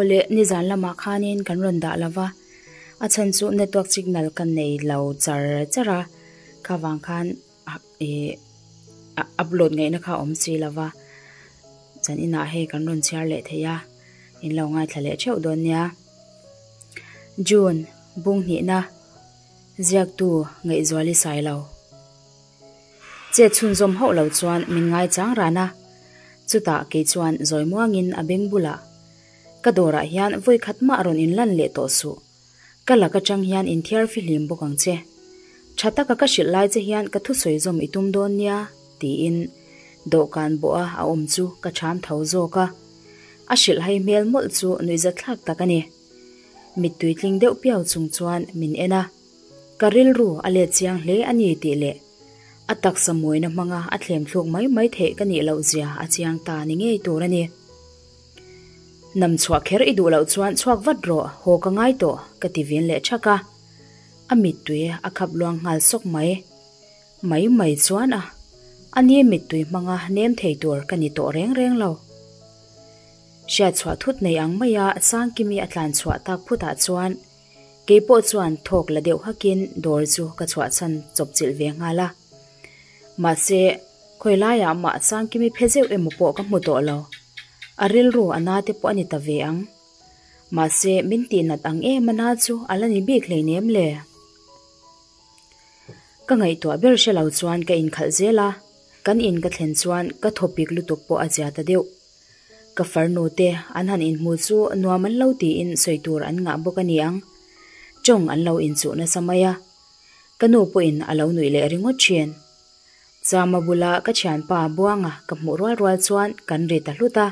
Awle, nizan lamah khanin kan rawn dah lova, a chhan chu network signal ka nei lo char char a, kha vang khan ih upload ngaihna kha a awm si lova, zan inah hei kan rawn chhiar leh thei a, in lo ngaithla leh theuh dawn nia. June, bung hnihna, ziaktu Ngaihzuali Sailo. Chet chhunzawm hauh lo chuan min ngaichang ran a, chutah kei chuan zawi muangin a beng bulah, Ka dawrah hian vawi khat mah rawn inlan leh tawh suh, ka lak atang hian inthiar fihlim bawk ang che. Tha taka ka hrilh lai che hian ka thusawi zawm i tum dawn nia, tiin dawhkan bawha a awm chu ka cham tho zawk a. A hrilh hai hmel mawlh chu nuihzatthlak tak a ni. Mittui tling deuh piau chung chuan min en a. Ka rilru a let chiang hle a ni tih leh a taksa mawina hmanga a thlem thluk mai mai theih ka nih loh zia a chiang ta ni ngei tur a ni. Nam chhuah kher i duh loh chuan chhuak vat rawh, haw ka ngai tawh ka ti vin leh thak a. A mittui a khap luang nghal sawk mai. Mai mai chuan a, a ni mittui hmanga nem thei tur ka ni tawh reng reng lo. Hriat chhuah thut nei ang maia Sangkimi a tlan chhuah tak phutah chuan Kei pawh chuan thawk la deuh hakin dawr chu ka chhuahchhan chawp chilh ve nghal a. Mahse, khawi laiah mah Sangkimi phe zeuh emaw pawh ka hmu tawh lo. A rilru a na te pawh a ni ta ve ang. Mahse, min tihnat ang em a na chu a la ni bik hleinem le. Ka ngaihtuah ber hre lo chuan ka inkhalh zel a, kan in ka thlen chuan ka thawpik lutuk pawh a zia ta deuh. Ka farnu te an han inhmu chu nuam an lo tiin sawi tur an ngah bawk a ni ang. Tawng an lo inchuh nasa mai a. Ka nu pawhin a lo nuih leh ringawt thin. Chama bula ka thianpa Buanga ka hmuh rual rual chuan kan ri ta hlut a.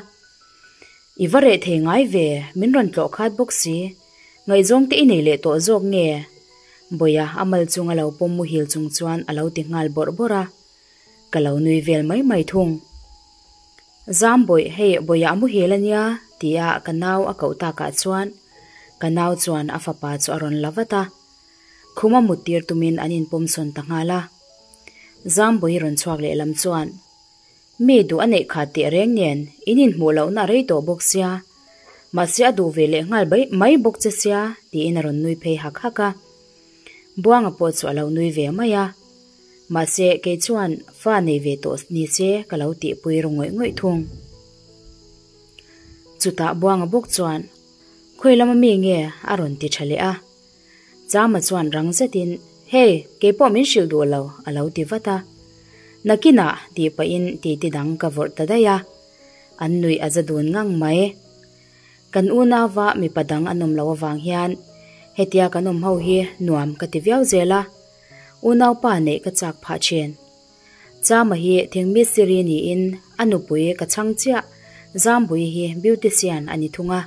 I va reh thei ngai ve, min rawn tlawh khat bawk si. Ngaihzawng te i nei leh tawh zawk nge? Bawia a mal chung a lo pawm muhil chung chuan a lo ti nghal bawrh bawrh a. Ka lo nui vel mai mai thung. Zam bawih, hei bawihah a muhil a nia, tia ka nau a koh takah chuan ka nau chuan a fapa chu a rawn la vat a. Khuma mut tir tumin an inpawm sawn ta nghal a. Zam bawih rawn chhuak leh lam chuan, Mi duh a neih khat teh reng nen, in inhmuh lohna a rei tawh bawk sia. Mahse a duh ve leh nghal mai bawk che sia, tiin a rawn nui phei hak hak a. Buanga pawh chu a lo nui ve mai a. Mahse, kei chuan fa nei ve tawh ni se ka lo tihpui ru ngawih ngawih thung. Chutah Buanga bawk chuan, Khawi lama mi nge? a rawn ti tha leh a. Chama chuan rang zetin, Hei, kei pawh min hrilh duh lo, a lo ti vat a. Nakinah tih pahin titi dang ka vawrh ta daih a. An nuih a za dun ngang mai. Kan unauva mipa dang an awm loh avang hian hetia kan awm ho hi nuam ka ti viau zel a. Unaupa neih ka chak phah thin. Chama hi thingmistiri niin a nupui ka chhang chiah, Zambui hi beautician a ni thung a.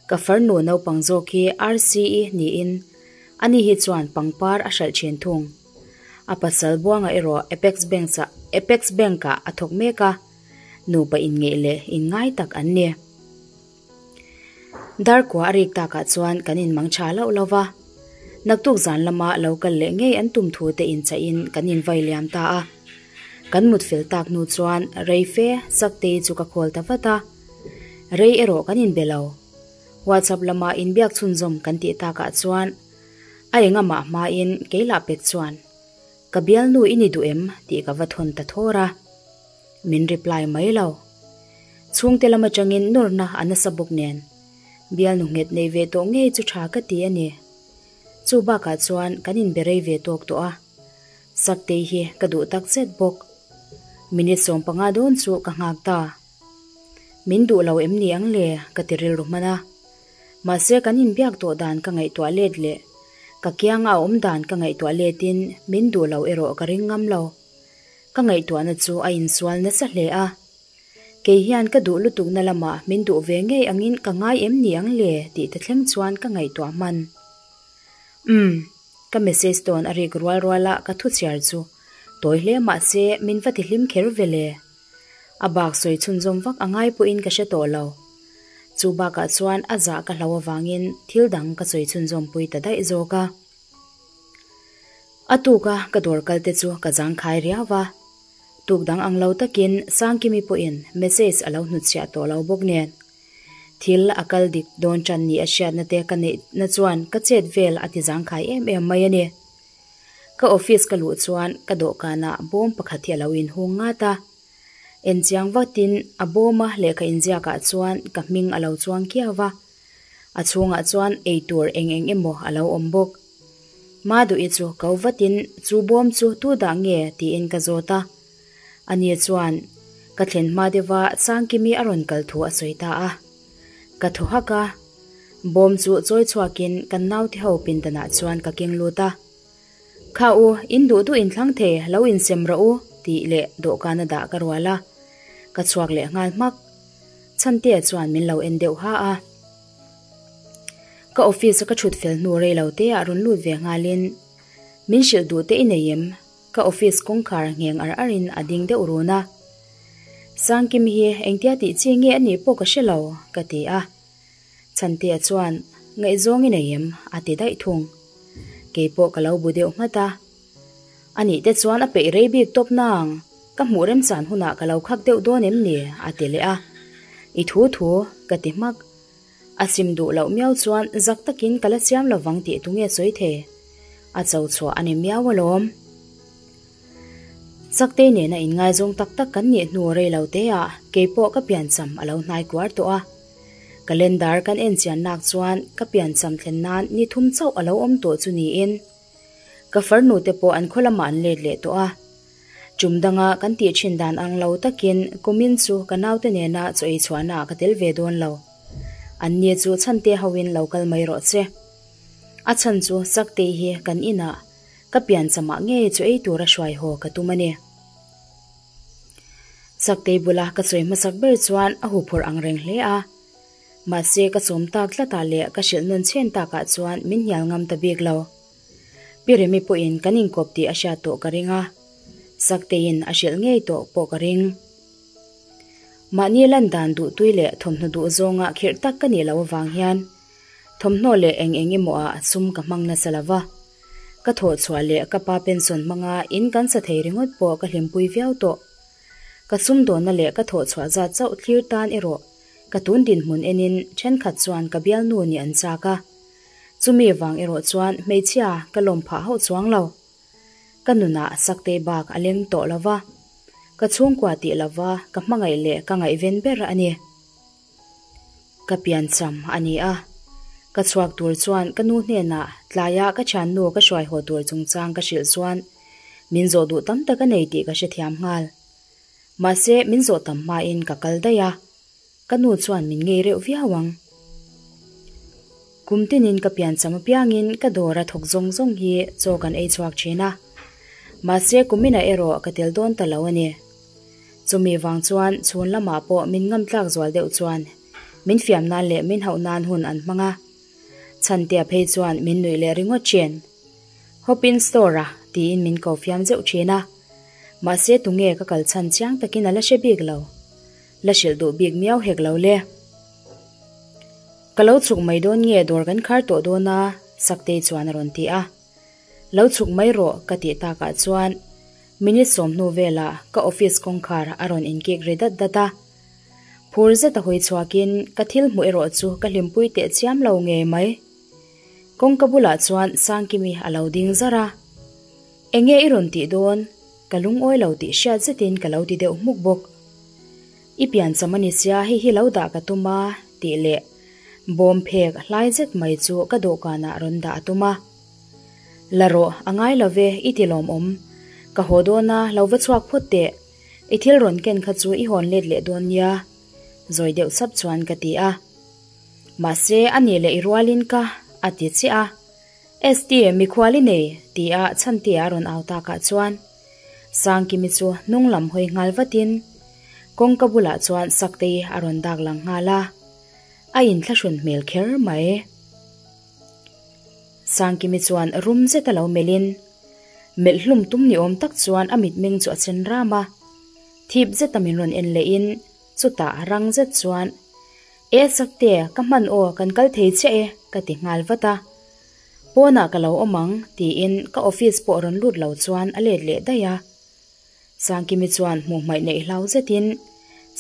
Ka farnu naupang zawk hi RCE niin ani hi chuan pangpar a hralh thin thung. A pasal Buanga erawh Apex Bank ah Apex Bank ah a thawk mek a, nupa inngeih leh inngai tak an ni. Darkua a rik takah chuan kan inmang tha loh lo va, naktuk zan lama lo kal leh ngei an tum thu te inchaihin kan invai liam ta a. Kan mut fel tak hnu chuan rei fe Saktei chu ka khawl ta vat a. Rei erawh kan inbe lo. WhatsApp lama inbiak chhunzawm kan tih takah chuan a engamah hmain kei lah pek chuan Ka bialnu i ni duh em? tih ka va thawn ta thawr a. Min reply mai lo. Chhungte lam atangin nawrna a nasa bawk nen. Bialnu nghet nei ve tawh ngei chu tha ka ti a ni. Chu bakah chuan kan inbe rei ve tawk tawh a. Saktei hi ka duh tak zet bawk. Minute 15 dawn chu ka nghak ta. Min duh lo em ni ang le ka ti rilru hman a. Mahse kan inbiak tawh dan ka ngaihtuah let leh ka kianga a awm dan ka ngaihtuah letin min duh lo erawh ka ring ngam lo. Ka ngaihtuahna chu a insual nasa hle a. Kei hian ka duh lutukna lamah min duh ve ngei angin ka ngai em ni ang le tih te thleng chuan ka ngaihtuah hman. Umm, ka message tawn a rik rual rual a ka thu chhiar chu tawi hle mah se min va ti hlim kher ve le. A bak sawi chhunzawm vak a ngai pawhin ka hre tawh lo. Chu bakah chuan a zah ka hlau avangin thil dang ka sawi chhunzawm pui ta daih zawk a. A tuka ka dawr kal te chu ka zangkhai riau va. Tuk dang ang lo takin Sangkimi pawhin message a lo hnutchhiah tawh lo bawk nen. Thil a kal dik dawn tan ni a hriatna te ka neihna chuan ka chet vel a ti zangkhai em em mai a ni. Ka office ka luh chuan ka dawhkanah bawm pakhat hi a lo inhung ngat a. Enchiang vatin a bawma lehkha inziakah chuan ka hming a lo chuang kiau va. A chhungah chuan eitur eng eng emaw a lo awm bawk. Maduhi chu ko vatin chu bawm chu tu dah nge tiin ka zawt a. Ani chuan ka thlen hma deuha Sangkimi a rawn kal thu a sawi ta a. Ka thaw hak a, bawm chu chawi chhuakin kan naute ho pindanah chuan ka keng lut a. Kha u, in duh duh in thlang thei, lo insem rawh u tih leh dawhkan a dah ka rual a. Ka chhuak leh nghal hmak. Chhantea chuan min lo en deuh ha a. Ka office a ka thut fel hnu rei lo te ah rawn lut ve nghalin, Min hrilh duh te i nei em? Ka office kawngkhar ngheng ar ar in a ding deuh run a. Sangkimi hi engtia tih chi nge a nih pawh ka hre lo, ka ti a. Chhantea chuan, Ngaihzawng i nei em? a ti daih thung. Keipawh ka lo bu deuh nghat a. A nih te chuan a peih rei bik tawp nang, ka hmuh remchan hunah ka lo khak deuh dawn em ni? a ti leh a. I thu thu, ka ti hmak. A sim duh loh miau chuan zak takin ka la siam lovang tih tunge sawi thei? A cho chhuah a ni miau alawm. Zaktei nena inngaizawng tak tak kan nih hnu rei lo te ah keipawh ka piancham a lo hnai kuar tawh a. Calendar kan en chian nak chuan ka piancham thlen nan ni thum chauh a lo awm tawh chu niin ka farnu te pawh an khaw lamah an let leh tawh a. Tum danga kan tih thin dan ang lo takin kumin chu ka naute nena chaw ei chhuahna ah ka tel ve dawn lo. Anni chu chhante hoin lo kal mai rawh che. A chhan chu Saktei hi kan inah ka pianchamah ngei chaw ei tura hruai haw ka tum a ni. Saktei bula ka sawi hmasak ber chuan a huphurh ang reng hle a. Mahse ka sawm tak tlatah leh ka hrilh nawn chhen takah chuan min hnial ngam ta bik lo. Pi Remi pawhin kan inkawp tih a hriat tawh ka ring a, Sakteiin a hrilh ngei tawh pawh ka ring. Mahni lan dan duhtui leh thawmhnaw duh zawnga khirh tak ka nih loh avang hian thawmhnaw leh eng eng emaw ah sum ka hmang nasa lo va. Ka thawh chhuah leh ka pa pension hmanga in kan sa thei ringawt pawh ka hlimpui viau tawh. Ka sumdawnna leh ka thawh chhuah zat chauh thlir tan erawh ka tun dinhmun enin thenkhat chuan ka bialnu nih an chak a. Chumi vang erawh chuan hmeichhia ka lawm phah hauh chuang lo. Ka nunah Saktei bak a leng tawh lo va, ka chhungkua tih lova ka hmangaih leh ka ngaihven ber a ni. Ka piancham a ni a, ka chhuak tur chuan ka nu hnenah tlaia ka thiannu ka hruai haw tur chungchang ka hrilh chuan min zawh duh tam tak a nei tih ka hrethiam nghal. Mahse min zawh tam hmain ka kal daih a. Ka nu chuan min ngei reuh viau ang. Kum tinin ka piancham apiangin ka dawr a thawk zawng zawng hi chaw kan ei chhuak thin a. Mahse kuminah erawh ka tel dawn ta lo a ni. Chumi vang chuan chhun lamah pawh min ngam tlak zual deuh chuan min fiam nan leh min hauh nan hun an hmang a. Chhantea phei chuan min nuih leh ringawt thin. Hawpin store a tiin min ko fiam zeuh thin a. Mahse tunge ka kal chhan chiang takin a la hre bik lo. La hrilh duh bik miau hek lo le. Ka lo chhuk mai dawn nge dawr kan khar tawh dawn a, Saktei chuan a rawn ti a. Lo chhuk mai rawh ka tih takah chuan minute sawmhnu velah ka office kawngkhar a rawn inkik ri dat dat a. Phur zet a hawi chhuakin ka thil hmuh erawh chu ka hlimpui teh chiam lo ngei mai. Kawngka bulah chuan Sangkimi a lo ding zar a. Enge i rawn tih dawn? Ka lungawi lo tih hriat zetin ka lo ti deuh hmuk bawk. I piancham a ni sia hei hi lo dah ka tum a tih leh bawm phek hlai zet mai chu ka dawhkanah rawn dah a tum a. La rawh, a ngai lo ve, i ti lawmawm. Ka haw dawn a, lo va chhuak phawt teh. I thil rawn ken kha chu i hawn let leh dawn nia zawi deuh sap chuan ka ti a. Mahse, a nih leh i rualin ka a ti chiah a. ST, mikhual i nei? ti a Chhantea a rawn au takah chuan Sangkimi chu hnung lam hawi nghal vatin kawngka bulah chuan Saktei a rawn dak lang nghal a, a inthlahrun hmel kher mai. Sangkimi chuan rum zet a lo melhin melh hlum tum ni awm tak chuan a mitmeng chu a chen ram a, thip zeta min rawn en lehin chutah rang zet chuan E Sakte, ka hman aw, kan kal thei chiah e, ka ti nghal vat a. Pawnah ka lo awm ang, tiin ka office pawh rawn lut lo chuan a let leh daih a. Sangkimi chuan hmuh hmaih neih hlau zetin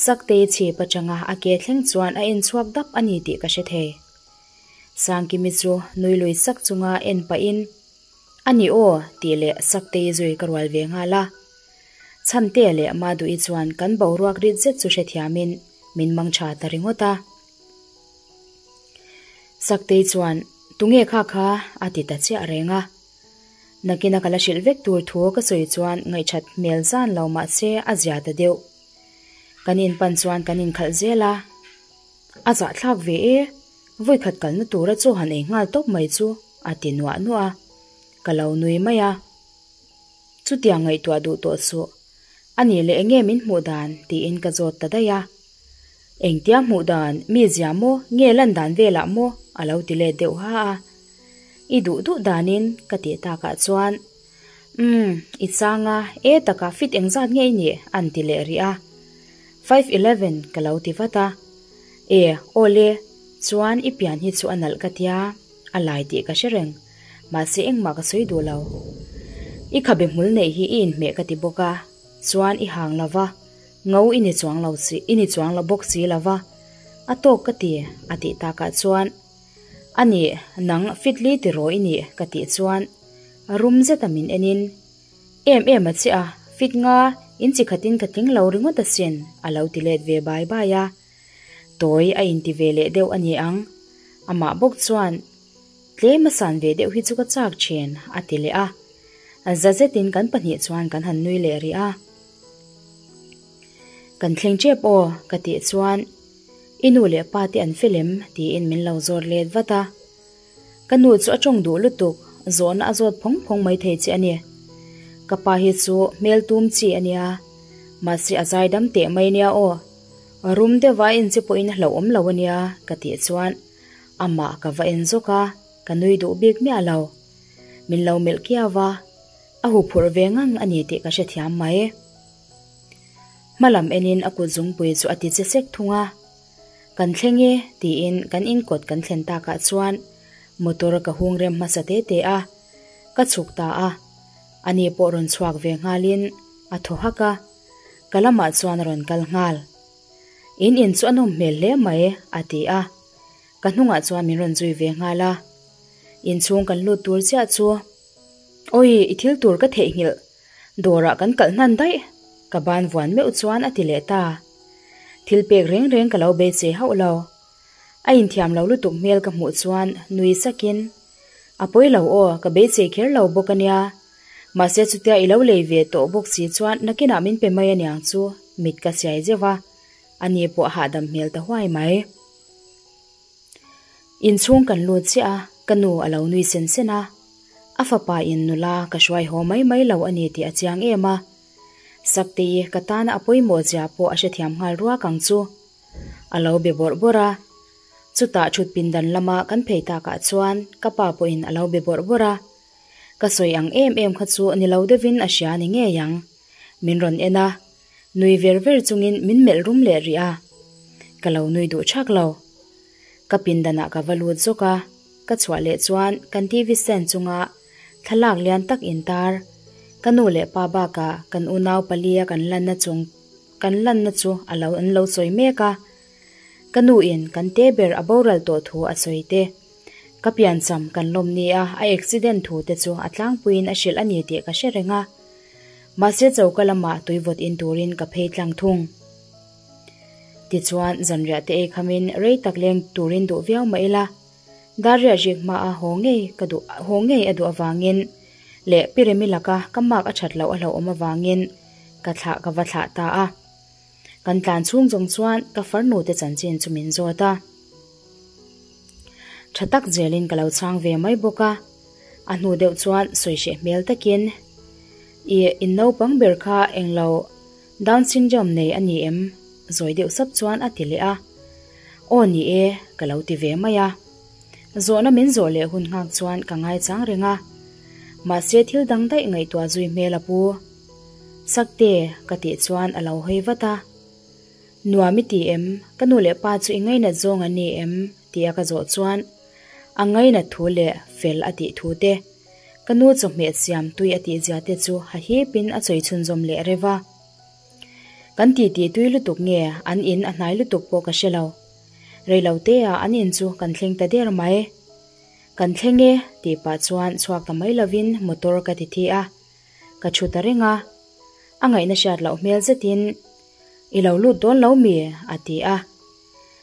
Saktei chhip atanga a ke thleng chuan a en chhuak dap a ni tih ka hre thei. Sangkimi chu nui lui sak chunga en pahin, A ni aw, tih leh Saktei zui ka rual ve nghal a. Chhantea leh Maduhi chuan kan boruak rit zet chu hrethiamin min mang tha ta ringawt a. Saktei chuan, Tunge kha kha? a ti ta chiah reng a. Nakina ka la hrilh vek tur thu ka sawi chuan ngaihthat hmel zan lo mah se a zia ta deuh. Kan inpan chuan kan inkhalh zel a, a zahthlak ve e, vawikhat kalna tura chaw han ei nghal tawp mai chu a ti nuah nuah a, ka lo nui mai a. Chutiang ngaihtuah duh tawh suh, a nih leh enge min hmuh dan tiin ka zawt ta daih a. Engtia hmuh dan, mi zia maw, nge lan dan velah maw? a lo ti let deuh ha a. I duh duh danin ka tih takah chuan, Umm, i chang a, e taka fit engzat nge i nih? an ti leh rih a. 5'11 ka lo ti vat a. E, awle, chuan i pian hi chu a nalh ka tia, a lai tih ka hre reng, mahse engmah ka sawi duh lo. I khabe hmul neih hi i inhmeh ka ti bawk a, chuan i hang lo va, ngo i ni chuang lo si, i ni chuang lo bawk si lo va, a tawk ka ti, a tih takah chuan, A nih, nang fit li tiraw i nih? ka tih chuan rum zeta min enin, Em em a che a, fit nga in chi khatin ka tling lo ringawt asin, a lo ti let ve bai bai a. Tawi a inti ve leh deuh a ni ang. Amah bawk chuan, Tlem a san ve deuh hi chu ka chak thin, a ti leh a. Za zetin kan pahnih chuan kan han nui leh rih a. Kan thleng tep aw, ka tih chuan, I nu leh pa te an fel em? tiin min lo zawt let vat a. Ka nu chu a tawng duh lutuk, zawhna a zawt phawng phawng mai thei che a ni. Ka pa hi chu hmel tum chi a nia, mahse a zai dam teh mai nia aw. Rum deuha a en che pawhin a hlauhawm lo a nia, ka tih chuan amah ka va en zawk a, ka nui duh bik miah lo. Min lo melh kiau va, a huphurh ve ngang a ni tih ka hrethiam mai. Hma lam enin a kut zungpui chu a ti che sek thung a, Kan thleng e, tiin kan inkawt kan thlen takah chuan motor ka hung rem hmasa te te a, ka chhuk ta a, ani pawh rawn chhuak ve nghalin a thaw hak a, ka lamah chuan a rawn kal nghal. In in chu a nawm hmel hle mai, a ti a, ka hnungah chuan min rawn zui ve nghal a. Inchhung kan lut tur chiah chu, Awi, i thil tur ka theihnghilh, Dawrah kan kalh hnan daih, ka ban vuan meuh chuan a ti leh ta. Thil pek reng reng ka lo beisei hauh lo. A inthiam lo lutuk hmel ka hmuh chuan nui sakin, A pawi lo aw, ka beisei kher lo bawk a nia. Mahse chutia i lo lei ve tawh bawk si chuan nakinah min pe mai aniang chu, mit ka siai zeuh a, ani pawh a hahdam hmel ta huai mai. Inchhung kan lut chiah a, ka nu a lo nui sen sen a. A fapa in nula ka hruai haw mai mai lo a ni tih a chiang em a. Saktei ka tana a pawimawh zia pawh a hrethiam nghal ruak ang chu. A lo be bawrh bawrh a. Chutah thut pindan lama kan phei takah chuan ka pa pawhin a lo be bawrh bawrh a. Ka sawi ang em em kha chu ni lo deuhin a hria ni ngei ang. Min rawn en a, nui ver ver chungin min melh rum leh rih a. Ka lo nui duh thak lo. Ka pindanah ka va lut zawk a, ka chhuah leh chuan kan TV stand chunga thlalak lian tak intar, ka nu leh pa bakah kan unau palia kan lanna chung kan lanna chu a lo an lo sawi mek a. Ka nu in kan te ber a boral tawh thu a sawi te. Ka piancham kan lawm nia a accident thu te chu a tlangpuiin a hrilh a ni tih ka hre reng a. Mahse choka lamah tuivawt in turin ka phei tlang thung. Tichuan, zanriah te ei khamin rei tak leng turin duh viau mah ila, Darriah rik hmaa haw ngei ka duh haw ngei a duh avangin leh Pi Remi laka ka mark a that loh a hlauhawm avangin ka thlah ka va thlah ta a. Kan tlan chhung zawng chuan ka farnu te chanchin chu min zawt a. Tha tak zelin ka lo chhang ve mai bawk a. A hnu deuh chuan sawi hreh hmel takin, I in naupang ber kha englo Down syndrome nei a ni em? Zawi deuh sap chuan a ti leh a. Aw ni e, ka lo ti ve mai a. Zawhna min zawh leh hun nghak chuan ka ngaichang reng a. Mahse thil dang daih ngaihtuah zui hmel a pu. Sakte, ka tih chuan a lo hawi vat a. Nuam i ti em? Ka nu leh pa chu i ngainat zawng an ni em? Tia ka zawh chuan a ngainat thu leh fel a tih thu te, ka nu chawhmeh siam tui a tih zia te chu ha hipin a chawi chhunzawm leh reuh a. Kan titi tui lutuk nge an in a hnai lutuk pawh ka hre lo. Rei lo te ah an in chu kan thleng ta der mai. Kan thleng e tih pah chuan chhuak ta mai lovin motor ka ti thi a, ka thu ta reng a. A ngaihna hriat loh hmel zetin I lo lut dawn lo mi? a ti a.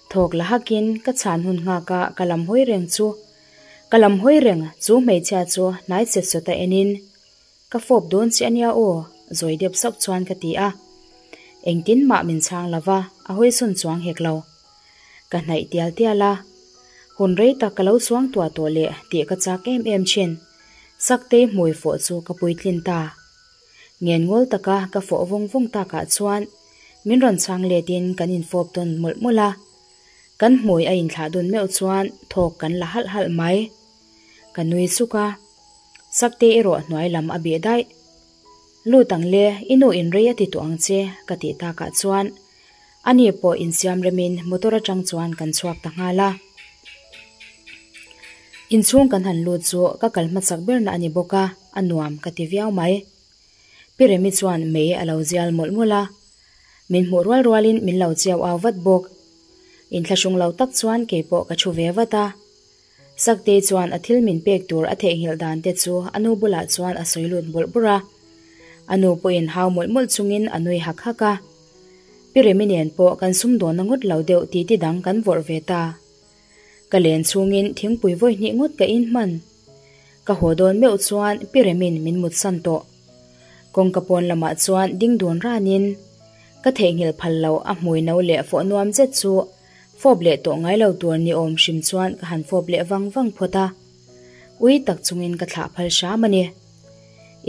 Thawk la hakin ka chhan hun nghak a ka lam hawi reng chu ka lam hawi reng chu hmeichhia chu hnai chet sawta enin Ka fawp dawn che ania aw, zawi deuh sauh chuan ka ti a. Engtin mah min chhang lo va, a hawisawn chuang hek lo. Ka hnaih tial tial a, hun rei tak ka lo chuang tuah tawh leh tih ka chak em em thin. Saktei hmui fawh chu ka puitlin ta. Ngenngawl taka ka fawh vawng vawng takah chuan min rawn chhang letin kan infawp tawn mawlh mawlh a. Kan hmui a inthlah dun meuh chuan thawk kan la halh halh mai. Ka nui suk a. Sakte erawh hnuai lam a bih daih. Lut ang le, i nu in rei a ti tawh ang che, ka tih takah chuan ani pawh insiam remin motor atang chuan kan chhuak ta nghal a. Inchhung kan han lut chu ka kal hmasak berna a ni bawk a, a nuam ka ti viau mai. Pi Remi chuan mei a lo zial mawlh mawlh a, min hmuh rual rualin min lo chiau au vat bawk. Inthlahrung lo tak chuan keipawh ka thu ve vat a. Saktei chuan a thil min pek tur a theihnghilh dan te chu a nu bulah chuan a sawi lut bawlh bawrh a. A nu pawhin hau mawlh mawlh chungin a nui hak hak a. Pi Remi nen pawh kan sumdawnna ngawt lo deuh titi dang kan vawrh ve ta. Ka len chhungin thingpui vawi hnih ngawt ka in hman. Ka haw dawn meuh chuan Pi Remin min mutsan tawh. Kawngka pawn lamah chuan ding dun ranin ka theihnghilh phal lo a hmui no leh fawh nuam zet chu Fawp leh tawh ngai lo tur ni awm hrim chuan ka han fawp leh vang vang phawt a. Ui tak chungin ka thlah phal hram a ni.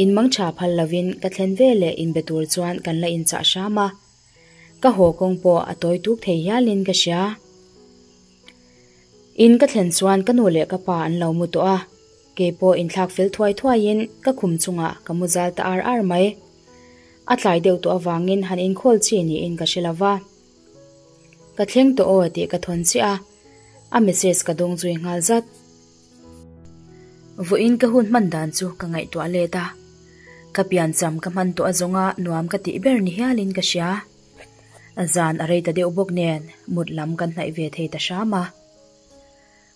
In mang tha phal lovin ka thlen ve leh inbe tur chuan kan la inchah hram a. Ka haw kawng pawh a tawi tuk thei hialin ka hria. In ka thlen chuan ka nu leh ka pa an lo mu tawh a. Kei pawh inthlak fel thuai thuaiin ka khum chungah ka mu zal ta ar ar mai. A tlai deuh tawh avangin han inkhawl chi niin ka hre lova. Ka thleng tawh aw tih ka thawn chiah a, a message ka dawng zui nghal zat. Vawiin ka hun hman dan chu ka ngaihtuah let a, ka piancham ka hman tawh a zawnga nuam ka tih ber ni hialin ka hria. Zan a rei ta deuh bawk nen mut lam kan hnaih ve thei ta hram a.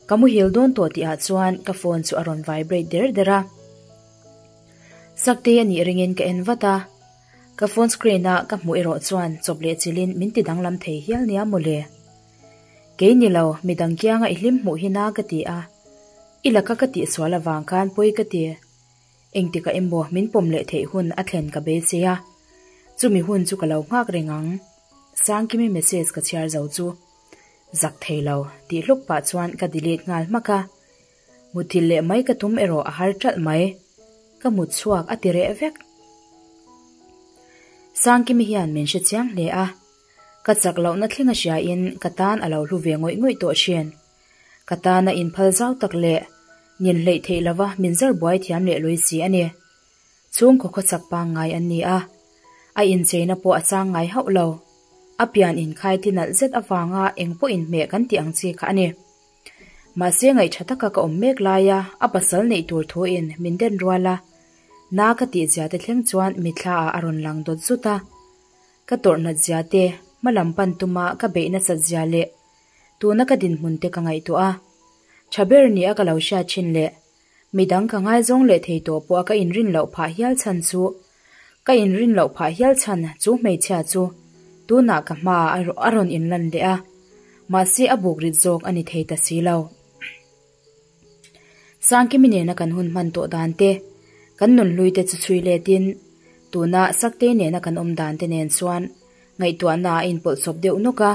Ka muhil dawn tawh tihah chuan ka phone chu a rawn vibrate der der a. Saktei a nih ringin ka en vat a. Ka phone screen a ka hmuh erawh chuan chawp leh chilhin min ti danglam thei hial nia mawle. Kei ni lo, midang kianga i hlim hmuh hi na ka ti a. I laka ka tihsual avang khan pawi ka ti. Engtikah emaw min pawm leh theih hun a thlen ka beisei a. Chumi hun chu ka lo nghak reng ang. Sangkimi message ka chhiar zo chu zak thei lo tih hluk pah chuan ka delete nghal hmak a. Muthilh leh mai ka tum erawh a har ṭalh mai. Ka mut chhuak a ti reh vek. Sangkimi hian min hre chiang hle a. Ka chak lohna thleng a hriain ka tan a lo hlu ve ngawih ngawih tawh ṭhin. Ka tana inphal zau tak leh ninhleih theih lova min zar buai thiam leh lui si a ni. Chhungkaw khawchak pangngai an ni a, a incheina pawh a chang ngai hauh lo. A pian inkhai ti nalh zet avanga eng pawh inhmeh kan tih ang chi kha a ni. Mahse ngaihṭha taka ka awm mek laia a pasal neih tur thuin min den rual a, na ka tih zia te thleng chuan mitthla ah a rawn lang dawt zut a. Ka tawrh nat zia te, hma lam pan tuma ka beih nasat zia leh tuna ka dinhmun te ka ngaihtuah a. Ṭha ber ni a ka lo hriat ṭhin leh midang ka ngaizawng leh thei tawh pawh a ka inrin loh phah hial chhan chu Ka inrin loh phah hial chhan chu hmeichhia chu tunah ka hmaah a rawn inlan leh a, mahse a buk rit zawk a ni thei ta si lo. Sangkimi nena kan hun hman tawh dan te, kan nunhlui te chu chhui letin tuna Saktei nena kan awm dan te nen chuan ngaihtuahna a inpawlh chawp deuh nawk a.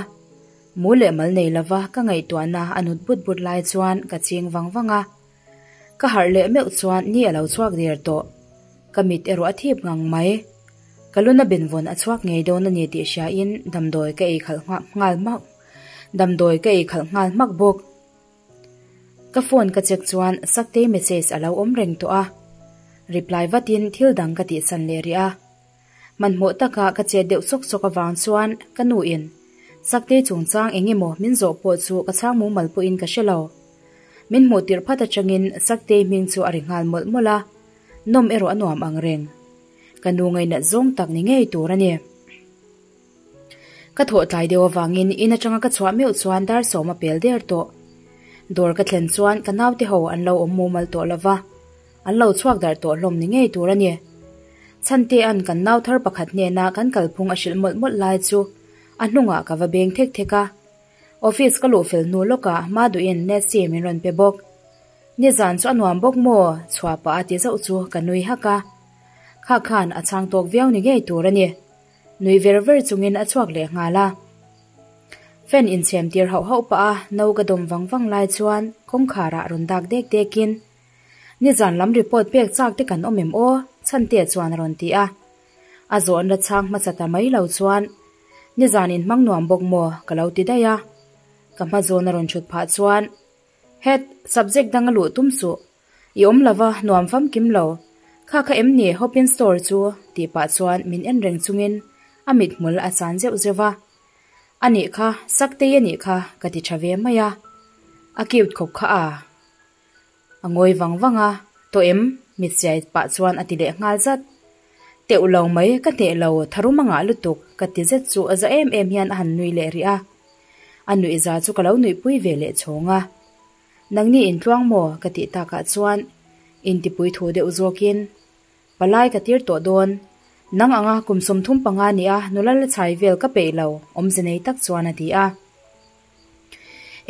Mu leh mal nei lova ka ngaihtuahna a nut but but lai chuan ka ching vang vang a. Ka harh leh meuh chuan ni a lo chhuak der tawh. Ka mit erawh a thip ngang mai. Ka luna benvawn a chhuak ngei dawn a ni tih hriain damdawi ka ei khalh nghal hmak damdawi ka ei khalh nghal hmak bawk. Ka phone ka check chuan Saktei message a lo awm reng tawh a. Reply vatin thil dang ka tihsan leh rih a. Hmanhmawh taka ka chet deuh sawk sawk avang chuan ka nu in Saktei chungchang eng emaw min zawh pawh chu ka chhang mumal pawhin ka hre lo. Min hmuh tirh phat atangin Saktei hming chu a ri nghal mawlh mawlh a, nawm erawh a nuam ang reng. Ka nu ngainat zawng tak ni ngei tur a ni. Ka thawh tlai deuh avangin in atanga ka chhuah meuh chuan dar sawm a pel der tawh. Dawr ka thlen chuan ka naute ho an lo awm mumal tawh lova, an lo chhuak darh tawh hlawm ni ngei tur a ni. Chhantea'n kan nau thar pakhat hnena kan kalphung a hrilh mawlh mawlh lai chu a hnungah ka va beng thek thek a. Office ka luh fel hnu lawkah Maduin Nancy min rawn pe bawk. Nizan chu a nuam bawk maw? Chhuah pah a ti zauh chu ka nui hak a. Kha khan a chhang tawk viau ni ngei tur a ni. Nui ver ver chungin a chhuak leh nghal a. Fan inchhem tir hauh hauh pah a no ka dawm vang vang lai chuan kawngkhar ah rawn dak dek dek in, Nizan lam report pek chak te kan awm em aw? Chhantea chuan a rawn ti a. A zawn la chhang hmasa ta mai lo chuan, Nizan in hmang nuam bawk maw? ka lo ti daih a. Ka hma zawn a rawn thut phah chuan, Het, subject dang a luh tum suh. I awm lova, nuam famkim lo. Kha kha em ni Hopin store chu? tih pah chuan min en reng chungin a mithmul a chan zeuh zeuh va. A nih kha, Saktei a nih kha, ka ti tha ve mai a. A cute khawp kha a. A ngawi vang vang a, Tawh em? mit siai pah chuan a ti leh nghal zat. Teuh lo mai, ka hneh lo, tharum a ngah lutuk, ka ti zet chu a za em em hian a han nui leh rih a. A nuihza chu ka lo nuihpui ve leh chhawng a. Nangni intluang maw? ka tih takah chuan intipui thu deuh zawkin, Palai ka tir tawh dawn. Nang anga kum 35 nia nula la chhai vel ka peih lo, awmze nei tak chuan a ti a.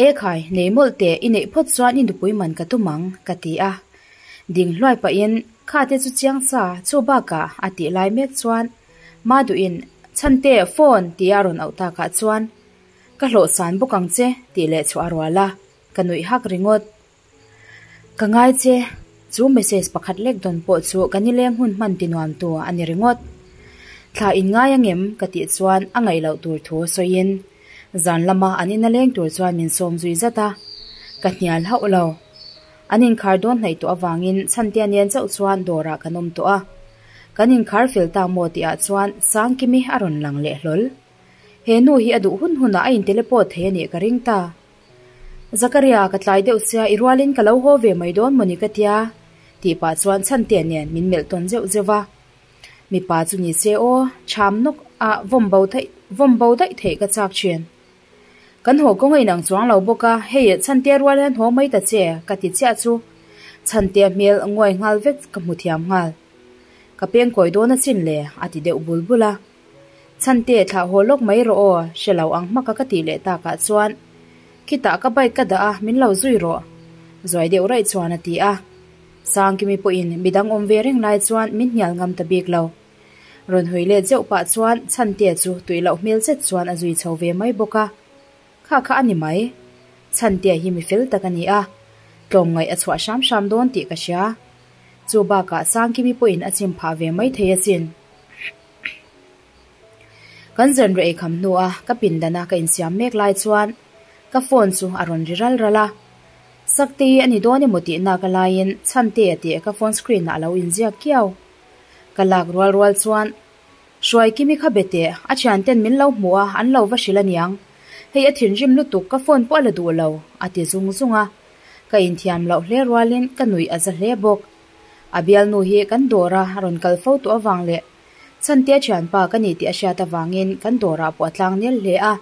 E khai, nei mawlh teh, i neih phawt chuan i nupui man ka tum ang, ka ti a. Ding hluai pahin, Kha te chu chiang sa, chu bakah, a tih lai mek chuan Maduhin, Chhante, phone! tia a rawn auh takah chuan, Ka hlawhsan bawk ang che, tih leh chhuah a rual a, ka nuih hak ringawt. Ka ngai che, chu message pakhat lek dawn pawh chu ka nileng hun hman ti nuam tu a ni ringawt. Thla in ngai angem? ka tih chuan a ngaih loh tur thu sawiin zan lama an ina leng tur chuan min sawm zui zat a, ka hnial hauh lo. An inkhar dawn hnaih tawh avangin Chhantea nen chauh chuan dawrah kan awm tawh a, kan inkhar fel ta maw tihah chuan Sangkimi a rawn lang leh hlawl. He nu hi a duh hun hunah a inteleport thei a nih ka ring ta. Zakaria, ka tlai deuh sia, i rualin ka lo haw ve mai dawn mawni ka tia, tih pah chuan Chhantea nen min melh tawn zeuh zeuh va. Mipa chu ni se aw, chham nawk a vawm bo theih, vawm bo daih theih ka chak thin. Kan haw kawng a inang chuang lo bawk a, hei Chhantea rual hian haw mai ta che, ka ti chiah chu. Chhantea hmel nguai nghal vek ka hmu thiam nghal. Ka peng kawi dawn asin le, a ti deuh bul bul a. Chhante, thlah haw lawk mai rawh aw, hre lo ang hmaka ka tih leh takah chuan khitah ka bike ka dah a, min lo zui rawh, zuai deuh raih chuan a ti a. Sangkimi pawhin midang awm ve reng lai chuan min hnial ngam ta bik lo. Rawn hawi let zeuh pah chuan Chhantea chu tui loh hmel zet chuan a zui chho ve mai bawk a. Kha kha a ni mai. Chhantea hi mi fel tak a ni a, tlawmngaih a chhuah hram hram dawn tih ka hria. Chu bakah Sangkimi pawhin a chim phah ve mai thei asin. Kan zan reh eikham hnua ka pindana ka insiam mek lai chuan ka phone chu a rawn ri ral ral a. Sakte hi a ni dawn emaw tih nak a laiin Chhantea tih ka phone screen ah a lo inziak kiau. Ka lak rual rual chuan Hruaikimi kha be teh, a thianten min lo hmu a, an lo va hrilh aniang. Hei a thinrim lutuk ka phone pawh a la duh lo, a ti zung zung a. Ka inthiam loh hle rualin ka nuih a za hle bawk. A bialnu hi kan dawr a rawn kal fo tawh avang leh Chhantea thianpa ka ni tih a hriat avangin kan dawrah pawh a tlang nel hle a,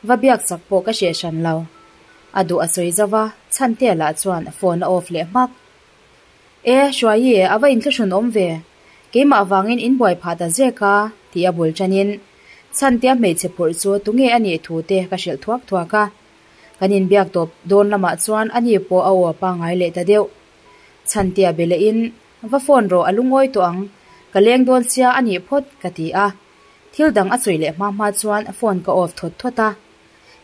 va biak chak pawh ka hreh hran lo. A duh a sawi zauh a, Chhantea lah chuan phone a off leh hmak. E, Hruaii, a va inthlahrun awm ve. Keimah avangin in buai phah ta zek a, tih a bul tanin Chhantea hmeichhe phurh chu tunge a nih thu te ka hrilh thuak thuak a. Kan inbiak tawp dawn lamah chuan ani pawh a aw a pangngai leh ta deuh. Chhantea be lehin, Va phone rawh, a lungawi tawh ang. Ka leng dawn sia a nih phawt, ka ti a. Thil dang a sawi leh hma hma chuan phone ka off thawt thawt a.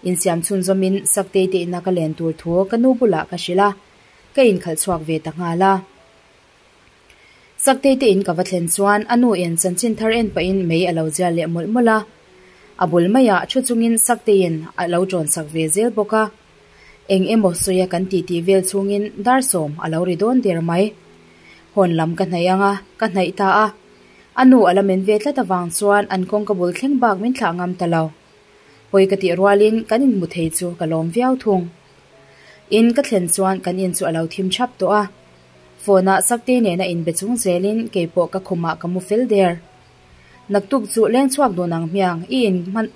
Insiam chhunzawmin Saktei te ina ka len tur thu ka nu bulah ka hrilh a, ka inkhalh chhuak ve ta nghal a. Saktei te in ka va thlen chuan a nu in chanchin thar en pahin mei a lo zial leh mawlh mawlh a. A bul maiah thu chungin Sakteiin a lo ṭawn sak ve zel bawk a. Eng emaw sawia kan titi vel chhungin dar sawm a lo ri dawn der mai. Hawn lam ka hnaih ang a, ka hnaih ta a. A nu a la men ve tlat avang chuan an kawngka bul thleng bak min thlah ngam ta lo. Pawi ka tih rualin kan inhmu thei chu ka lawm viau thung. In ka thlen chuan kan in chu a lo thim thap tawh a. Phone ah Sakte nena inbe chung zelin keipawh ka khumah ka mu fel der. Naktuk chu leng chhuak dun ang hmiang i in hman.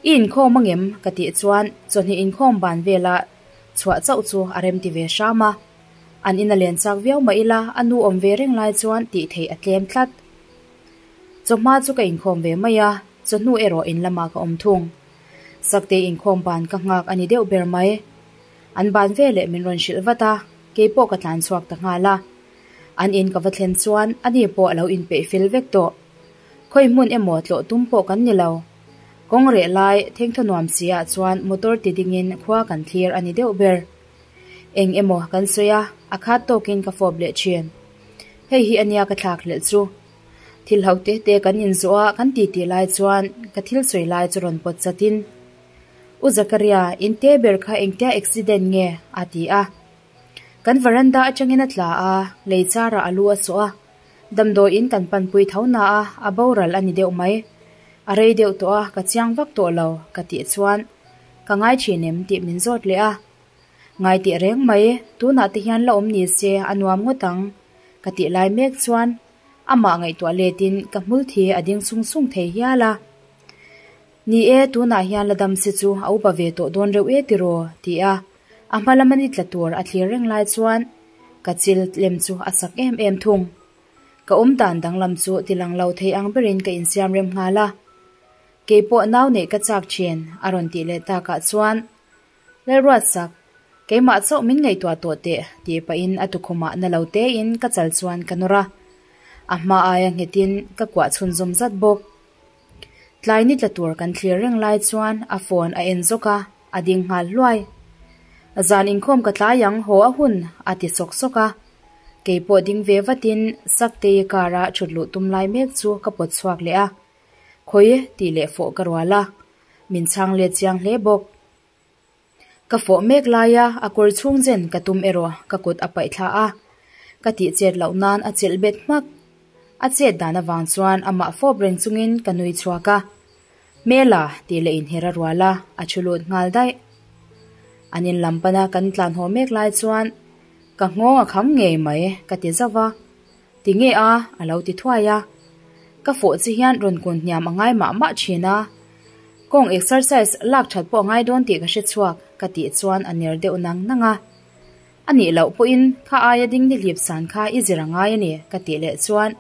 I inkhawm angem? Ka tih chuan chawhnih inkhawm ban vela chhuah chauh chu a rem ti ve hram a. An in a len chak viau mah ila a nu awm ve reng lai chuan tih theih a tlem tlat. Chawhma chu ka inkhawm ve mai a, chawhnu erawh in lamah ka awm thung. Sakte inkhawm ban ka nghak a ni deuh ber mai. An ban veleh min rawn hrilh vat a, keipawh ka tlan chhuak ta nghal a. An in ka va thlen chuan ani pawh a lo inpeih fel vek tawh. Khawi hmun emaw tlawh tum pawh kan ni lo. Kawng reh lai thengthaw nuam si ah chuan motor ti dingin khua kan thlir a ni deuh ber. Eng emaw kan sawi a, a khat tawkin ka fawp leh thin. Hei hi ania ka thlak hlelh chu. Thil ho te te kan inzawh a kan titi lai chuan ka thil sawi lai chu rawn pawt chatin, U Zakaria, in te ber kha engtia accident nge? a ti a. Kan veranda atangin a tla a, lei charah a lu a sawh a. Damdawiin kan panpui tho na a, a boral a ni deuh mai. A rei deuh tawh a, ka chiang vak tawh lo, ka tih chuan, Ka ngai thin em? tih min zawt leh a. Ngai tih reng mai, tunah te hian la awm ni se a nuam ngawt ang, ka tih lai mek chuan amah ngaihtuah letin ka hmul thi a ding sung sung thei hial a. Ni e, tunah hian la dam si chu a upa ve tawh dawn reuh e tiraw? ti a, a hma lama ni tla tur a thlir reng lai chuan ka chil lem chu a sak em em thung. Ka awm dan danglam chu tilang lo thei ang berin ka insiam rem nghal a. Keipawh nau neih ka chak thin, a rawn tih leh takah chuan Lalruatsak, keimah chauh min ngaihtuah tawh teh, tih pahin a tukhumah na lo tein ka chal chuan ka nawr a. A hma aia nghetin ka kuah chhunzawm zat bawk. Tlai ni tla tur kan thlir reng lai chuan a phone a en zawk a, a ding nghal hluai. Zan inkhawm ka tlai ang haw a hun, a ti sawk sawk a. Keipawh ding ve vatin Saktei car a thut luh tum lai mek chu ka pawt chhuak leh a. Khawi tih leh fawh ka rual a, min chhang let chiang hle bawk. Ka fawh mek laia a kawr chhung zen ka tum erawh ka kut a paih thla a, ka tih chet loh nan a chelh bet hmak. A chet dan avang chuan amah fawp reng chungin ka nui chhuak a, Hmela tih leh inher a rual a, a thu lut nghal daih. An in lam pana kan tlan haw mek lai chuan ka nghawng a kham ngei mai ka ti zauh va. Ti nge a? a lo ti thuai a. Ka fawh chi hian rawn kun hniam a ngai mah mah thin a. Kawng exercise lak that pawh a ngai dawn tih ka hre chhuak, ka tih chuan a ner deuh nang nang a. A nih loh pawhin kha aia ding ni hlip san kha i zir a ngai a ni, ka tih leh chuan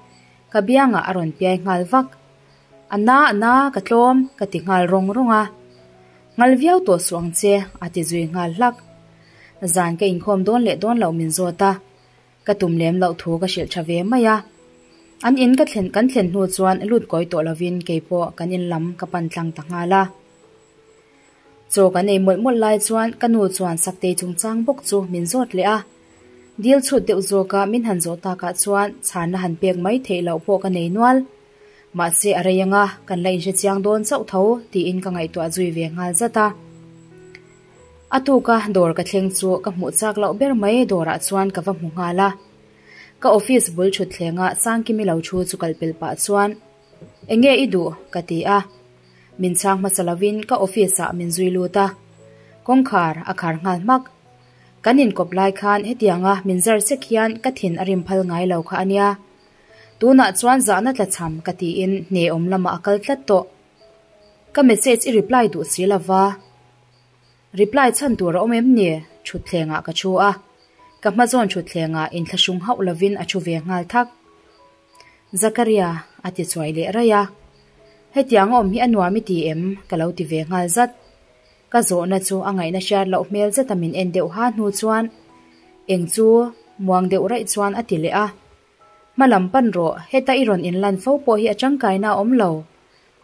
ka biangah a rawn piai nghal vak. A na a na, ka tlawm, ka ti nghal rawng rawng a. Ngal viau tawh suh ang che, a ti zui nghal hlak. Zan ka inkhawm dawn leh dawn loh min zawt a. Ka tum lem loh thu ka hrilh tha ve mai a. An in ka thlen kan thlen hnu chuan lut kawi tawh lovin keipawh kan in lam ka pan tlang ta nghal a. Chaw kan ei mawlh mawlh lai chuan ka nu chuan Saktei chungchang bawk chu min zawt leh a. Dil chhut deuh zawka min han zawh takah chuan chhanna han pek mai theih loh pawh ka nei nual. Mahse a rei anga kan la inhre chiang dawn chauh tho tiin ka ngaihtuah zui ve nghal zat a. A tuka dawr ka thleng chu ka hmuh chak loh ber mai dawrah chuan ka va hmu nghal a. Ka office bul thut thlenga Sangkimi lo thu chu kal pel pah chuan, Enge i duh? ka ti a. Min chhang hmasa lovin ka office ah min zui lut a. Kawngkhar a khar nghal hmak. Kan inkawp lai khan hetianga min zar sek hian ka thin a rim phal ngai lo kha a nia. Tunah chuan zahna tlachham ka tiin hneawm lamah a kal tlat tawh. Ka message i reply duh si lova. Reply chhan tur a awm em ni? Thutthlengah ka thu a. Ka hmazawn thutthlengah inthlahrung hauh lovin a thu ve nghal thak. Zakaria, a ti chuai leh raih a. Hetiang a awm hi a nuam i ti em? Ka lo ti ve nghal zat. Ka zawhna chu a ngaihna hriat loh hmel zeta min en deuh ha hnu chuan eng chu muang deuh raih chuan a ti leh a. Hma lam pan rawh, heta i rawn inlan fo pawh hi a tangkaina a awm lo,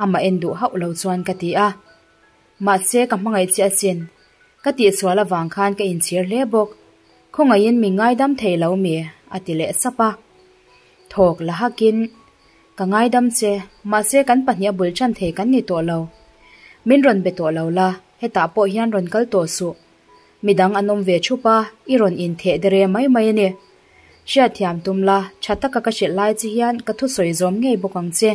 amah en duh hauh lo chuan ka ti a. Mahse ka hmangaih che asin, ka tihsual avang khan ka inchhir hle bawk, khawngaihin min ngaidam thei lo mi? a ti leh sap a. Thawk la hakin, Ka ngaidam che, mahse kan pahnih a bul tan thei kan ni tawh lo. Min rawn be tawh lo la, hetah pawh hian rawn kal tawh suh. Midang an awm ve thup a, i rawn intheh dere mai mai a ni. Hriatthiam tum la, tha taka ka hrilh lai che hian ka thusawi zawm ngei bawk ang che.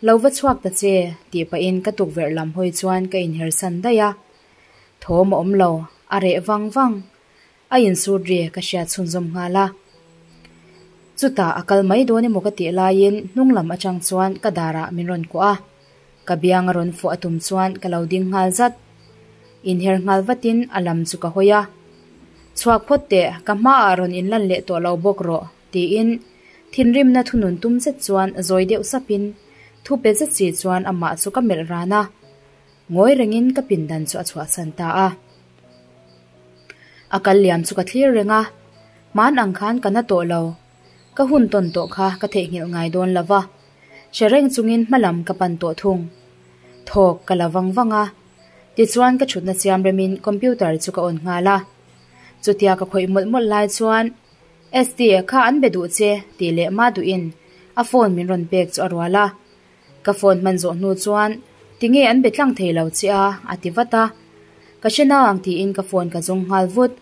Lo va chhuak ta che, tih pahin ka tukverh lam hawi chuan ka inhersan daih a. Thawm a awm lo, a reh vang vang. A insut ri ka hriat chhunzawm nghal a. Chutah a kal mai dawn emaw ka tih laiin hnung lam atang chuan ka darah min rawn kuah a. Ka biang a rawn fawh a tum chuan ka lo ding nghal zat. Inher nghal vatin a lam chu ka hawi a. Chhuak phawt teh, ka hmaah rawn inlan leh tawh lo bawk rawh, tiin thinrimna thunun tum zet chuan zawi deuh sapin thu pe zet si chuan amah chu ka melh ran a. Ngawi rengin ka pindan chu a chhuahsan ta a. A kal liam chu ka thlir reng a, hman ang khan ka na tawh lo. Ka hun tawn tawh kha ka theihnghilh ngai dawn lo va, hre reng chungin hma lam ka pan tawh thung. Thawk ka la vang vang a, tichuan ka thutna siam remin computer chu ka on nghal a. Chutia ka khawih mawlh mawlh lai chuan, ST, kha an be duh che, tih leh mah duhin a phone min rawn pek chu a rual a. Ka phone hman zawh hnu chuan, Tinge an be tlang thei lo che a? a ti vat a. Ka hre nang tiin ka phone ka zawng nghal vut.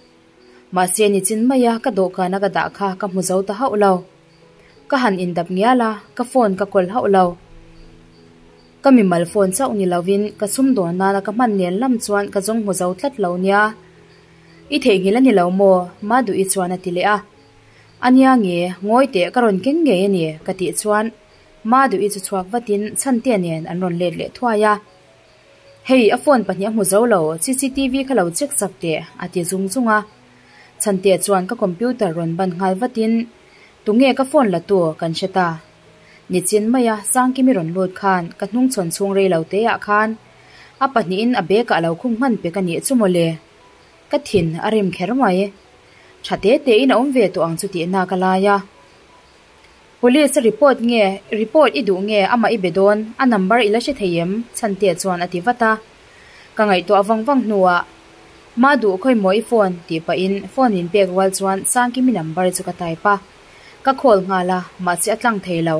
Mahse nichin maia ka dawhkana ka dah kha ka hmu zo ta hauh lo. Ka han indap ngial a, ka phone ka kawl hauh lo. Ka mimal phone chauh ni lovin ka sumdawn nana ka hman nen lam chuan ka zawng hmu zo tlat lo nia. I theihnghilh a ni lo maw? Maduhi chuan a ti leh a. A nia nge, ngawi teh ka rawn keng ngei a ni ka tih chuan Maduhi chu chhuak vatin Chhantea nen an rawn let leh thuai a. Hei, a phone pahnih a hmu zo lo, cctv kha lo check chak teh, a ti zung zung a. Chhantea chuan ka computer rawn ban nghal vatin, Tunge ka phone la tu kan hre ta. Nichin maia Sangkimi rawn lut khan ka hnungchhawn chhung rei lo te ah khan a pahnihin a bag ah a lo khung hman pek a nih chu mawle. Ka thin a rim kher mai. Tha te te in a awm ve tawh ang chu tihna ka lai a. Police a report nge, report i duh nge amah i be dawn, a number i la hre thei em? Chhantea chuan a ti vat a. Ka ngaihtuah vang vang hnuah, Ma duh khawi maw i phone? tih pahin phone min pek rual chuan Sangkimi number chu ka type a. Ka call nghal a, mahse a tlang thei lo.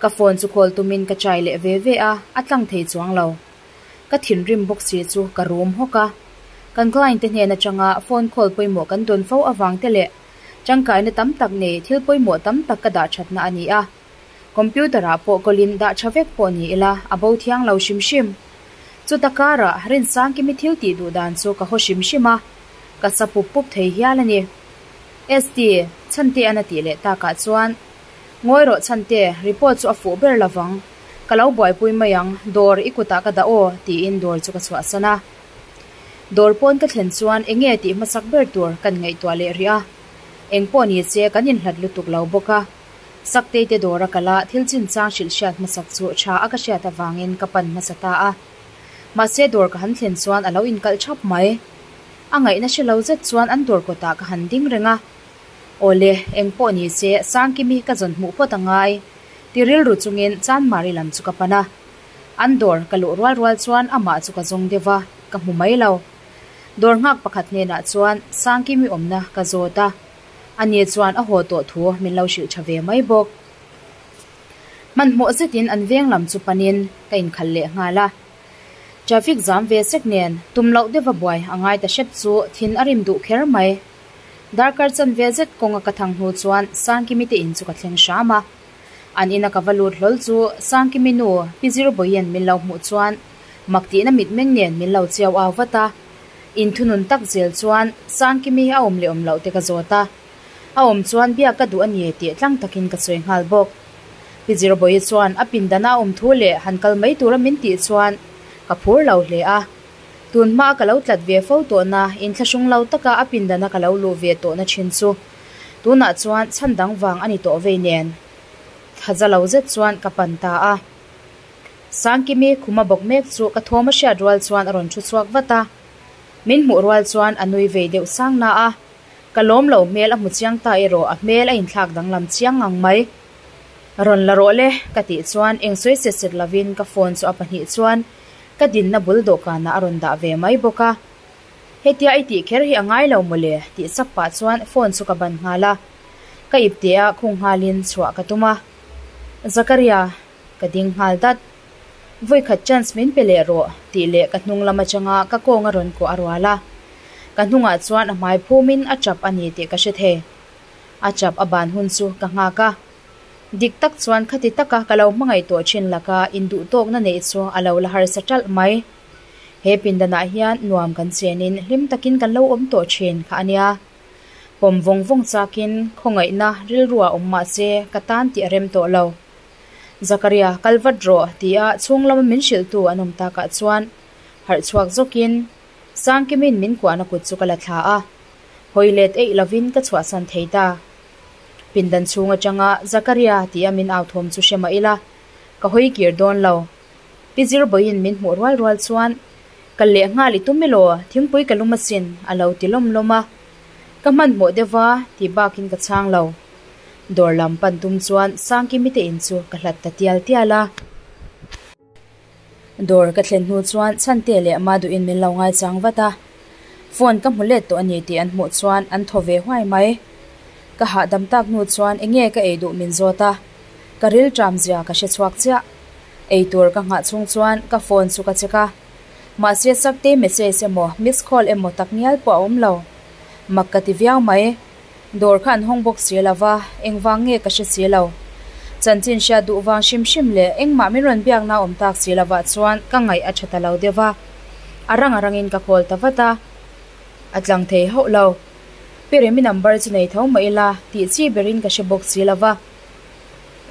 Ka phone chu call tumin ka try leh ve ve a, a tlang thei chuang lo. Ka thinrim bawk si chu ka rum hawk a. Kan client te hnen atanga phone call pawimawh kan dawn fo avang te leh Tangkaina tam tak nei thil pawimawh tam tak ka dah thatna a ni a. Computer ah pawh kawlin dah tha vek pawh ni ila a bo thiang lo hrim hrim. Chuta karah Rinsangkimi thil tih duh dan chu ka haw hrim hrim a, ka sa pup pup thei hial a ni. ST, Chhante an a tih leh takah chuan, Ngawi rawh Chhante, report chu a fuh ber lovang. Ka lo buaipui mai ang, dawr i kutah ka dah aw, tiin dawr chu ka chhuahsan a. Dawr pawn ka thlen chuan eng nge tih hmasak ber tur kan ngaihtuah leh rih a. Eng pawh ni se kan inhlat lutuk lo bawk a. Saktei te dawr a kal a, thil chinchang hrilh hriat hmasak chu tha a ka hriat avangin ka pan hmasa ta a. Mahse dawr ka han thlen chuan a lo inkalh thap mai. A ngaihna hre lo zet chuan an dawr kawtah ka han ding reng a. Awle, eng pawh ni se Sangkimi ka zawn hmuh phawt a ngai ti rilru chungin Chanmari lam chu ka pan a. An dawr ka luh rual rual chuan amah chu ka zawng deuh a, ka hmu mai lo. Dawr nghak pakhat hnenah chuan Sangkimi awmna ka zawt a, ani chuan a haw tawh thu min lo hrilh tha ve mai bawk. Hmanhmawh zetin an veng lam chu panin ka inkhalh leh nghal a. Traffic zam ve sek nen tum loh deuha buai a ngai ta hrep chu thin a rim duh kher mai. Darkar chanve zet kawnga ka thang hnu chuan Sangkimi te in chu ka thleng hram a. An ina ka va lut hlawl chu Sangkimi nu Pi Zirbawiin min lo hmuh chuan mak tihna mitmeng nen min lo chiau au vat a. Inthunun tak zel chuan Sangkimi a awm leh awm loh te ka zawt a. A awm chuan biak ka duh a ni tih tlang takin ka sawi nghal bawk. Pi Zirbawi chuan a pindana a awm thu leh han kal mai tura min tih chuan ka phur lo hle a. Tun hmaa ka lo tlat ve fo tawhna inthlahrung lo taka a pindana ka lo luh ve tawhna thin chu Tunah chuan chhan dang vang a ni tawh vei nen thaza lo zet chuan ka pan ta a. Sangkimi khuma bawk mek chu ka thawm a hriat rual chuan a rawn thu chhuak vat a. Min hmuh rual chuan a nui vei deuh sang na a. Ka lawm lo hmel a hmu chiang ta erawh a hmel a inthlak danglam chiang ngang mai. Rawn la rawh le ka tih chuan eng sawi set set lovin ka phone chu a pahnih chuan ka dinna bul dawhkanah a rawn dah ve mai bawk a. Hetia i tih kher hi a ngai lo mawle tih chak pah chuan phone chu ka ban nghal a. Ka ipte ah khung nghalin chhuah ka tum a. Zakaria, ka ding nghal dat. Vawikhat chance min pe leh rawh tih leh ka hnung lam atanga ka kawng a rawn kuah a rual a. Ka hnungah chuan a hmai phumin a tap a ni tih ka hre thei. A tap a ban hun chu ka nghak a. Dik tak chuan khati taka ka lo hmangaih tawh thin laka induhtawkna neih chu a lo la harsa ṭalh mai. He pindanah hian nuam kan chenin hlim takin kan lo awm tawh thin kha a nia. Pawm vawng vawng chakin khawngaihna rilruah awm mah se ka tan tih a rem tawh lo. Zakaria, kal vat rawh, tia chhung lama min hrilhtu an awm takah chuan harh chhuak zawkin Sangkimin min kuahna kut chu ka la thla a, hawi let eih lovin ka chhuahsan thei ta. Pindan chhung atanga Zakaria tia min au thawm chu hre mah ila, ka hawi kir dawn lo. Pi Zirbawiin min hmuh rual rual chuan, Kal leh nghal i tum elaw, thingpui ka lum asin, a lo ti lawm lawm a. Ka hmanhmawh deuh va, ti bakin ka chhang lo. Dawr lam pan tum chuan Sangkimi te in chu ka hlat ta tial tial a. Dawr ka thlen hnu chuan Chhante leh Maduhin min lo ngaichang vat a. Phone ka hmu let tawh a ni tih an hmuh chuan an thaw ve huai mai. Ka hahdam tak hnu chuan enge ka ei duh min zawt a. Ka ril ṭam zia ka hre chhuak chiah. Ei tur ka nghah chhung chuan ka phone chu ka check a. Mahse Saktei message emaw miss call emaw tak ngial pawh a awm lo. Mak ka ti viau mai. Dawr kha an hawng bawk si lo va, engvang nge ka hre si lo. Chanchin hriat duh vang hrim hrim leh engmah min rawn biakna awm tak si lovah chuan ka ngaih a tha ta lo deuh va. A rang a rangin ka call ta vat a, a tlang thei hauh lo. Pi Remi number chu nei tho mah ila tih chi berin ka hre bawk si lo va.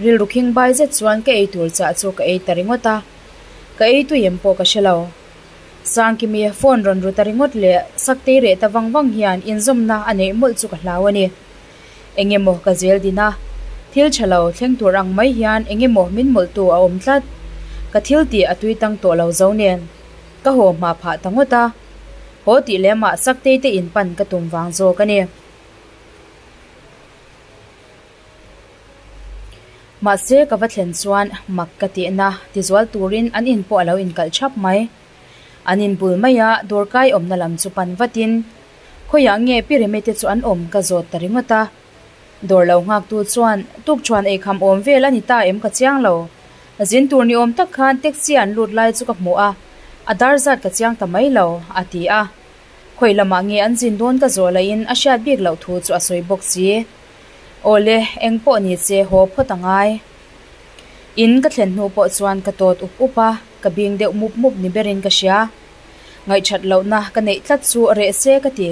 Rilru khing bai zet chuan ka ei tur chah chu ka ei ta ringawt a, ka ei tui em pawh ka hre lo. Sangkimi phone rawn ru ta ringawt leh Saktei reh ta vang vang hian inzawmna a neih mawlh chu ka hlau a ni. Eng emaw ka zel din a, thil tha lo thleng tur ang mai hian eng emaw min mawlhtu a awm tlat. Ka thil tih a tui tang tawh lo zo nen ka haw hma phah ta ngawt a, haw tih lemah Saktei te in pan ka tum vang zawk a ni. Mahse ka va thlen chuan mak ka tihna tizual turin an in pawh a lo inkalh thap mai. An in bul maia dawrkai awmna lam chu pan vatin khawiah nge Pi Remi te chu an awm ka zawt ta ringawt a. Dawr lo nghaktu chuan tukṭhuan eikham awm vel a ni ta em ka chiang lo. Zin tur ni awm tak khan taxi an lut lai chu ka hmu a, a dar zat ka chiang ta mai lo, a ti a. Khawi lamah nge an zin dawn ka zawh lahin a hriat bik loh thu chu a sawi bawk si. Awle, eng pawh ni che haw phawt a ngai. In ka thlen hnu pawh chuan ka tawt up up a, ka bing deuh mup mup ni berin ka hria. Ngaihṭhat lohna ka neih tlat chu reh se ka ti.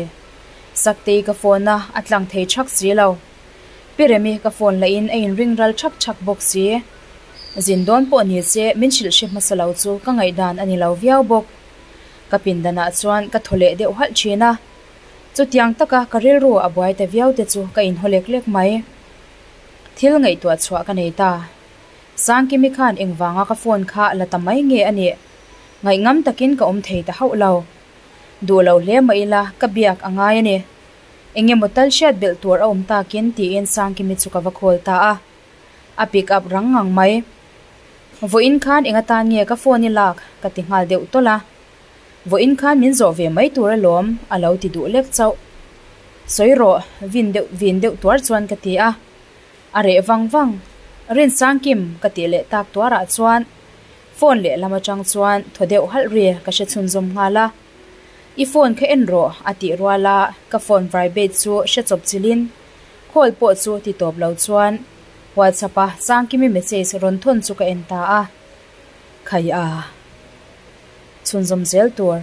Saktei ka phone a, a tlang thei ṭhak si lo. Pi Remi ka phone lahin a inring ral ṭhak ṭhak bawk si. Zin dawn pawh ni che min hrilh hre hmasa lo chu ka ngaihdan a ni lo viau bawk. Ka pindanah chuan ka thaw leh deuh halh ṭhin a. Chutiang taka ka rilru a buai ta viau te chu ka inhaw lek lek mai. Thil ngaihtuah chhuah ka nei ta. Sangkimi khan engvanga ka phone kha la ta mai nge a nih? Ngaihngam takin ka awm thei ta hauh lo. Duh lo hle mah ila ka biak a ngai a ni. Eng emaw tal hriat belh tur a awm takin tiin Sangkimi chu ka va call ta a. A pick up rang ngang mai. Vawiin khan eng atan nge ka phone i lak? ka ti nghal deuh tawlh a. Vawiin khan min zawh ve mai tur alawm, a lo ti duh lek chauh. Sawi rawh, vin deuh vin deuh tuar chuan ka ti a. A reh vang vang. Rinsangkim, ka tih leh tak tuarah chuan phone lehlam atang chuan thaw deuh halh ri ka hre chhunzawm nghal a. I phone kha en rawh, a tih rual a, ka phone vibrate chu hre chawp chilhin call pawh chu ti tawp lo chuan WhatsApp a Sangkimi message rawn thawn chu ka en ta a. Khai a. Chhunzawm zel tur.